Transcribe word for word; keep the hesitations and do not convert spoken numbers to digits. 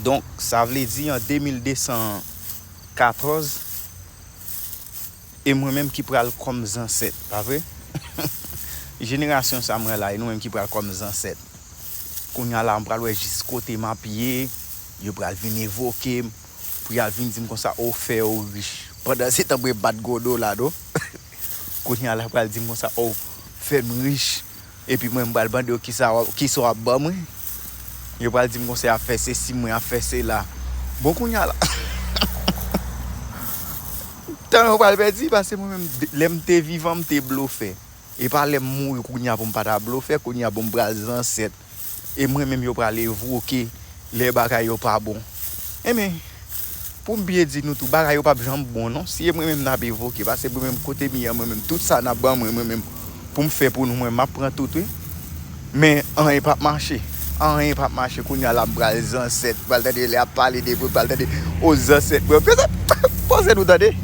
Donk, sa vle di an de mil de san katòz, e mwen menm ki pral kòm zansèt, pa vre? Jenerasyon sa mwen la, e nou menm ki pral kòm zansèt. Kounye a la, m pral wè jis kote m ap ye, yo pral vin evoke m, pou y al vin di m konsa, o, fè yo rich. Pandan se tan mwen bat gwo dola, do. Kounye a la, pral di m konsa, o, fè m rich. Epi mwen, m pral mande yo kisa w ap- kisa w ap ban mwen. Yo pral di m konsa, y ap fè sesi, mwen ap fè sela. Bon, kounye a la. Tan yo pral pèdi, paske mwen menm, lè m te vivan, m te blofè. E pa lè m mouri kounye a pou m pa ta blofè, kounye a pou m pral zansèt. E mwen menm yo pral evoke lè bagay yo pa bon. Enben, pou m byen di nou tou, bagay yo p ap janm bon non. Si e mwen menm n ap evoke, paske mwen menm kote m ye a, mwen menm tout sa n ap ban mwen, mwen menm pou m fè pou nou, mwen m ap pran tout, wi. Men anyen p ap mache. Anyen p ap mache. Kounye a la, m pral zansèt, m pral tande lè y ap pale de mwen, m pral tande o zansèt mwen. Poze nou tande.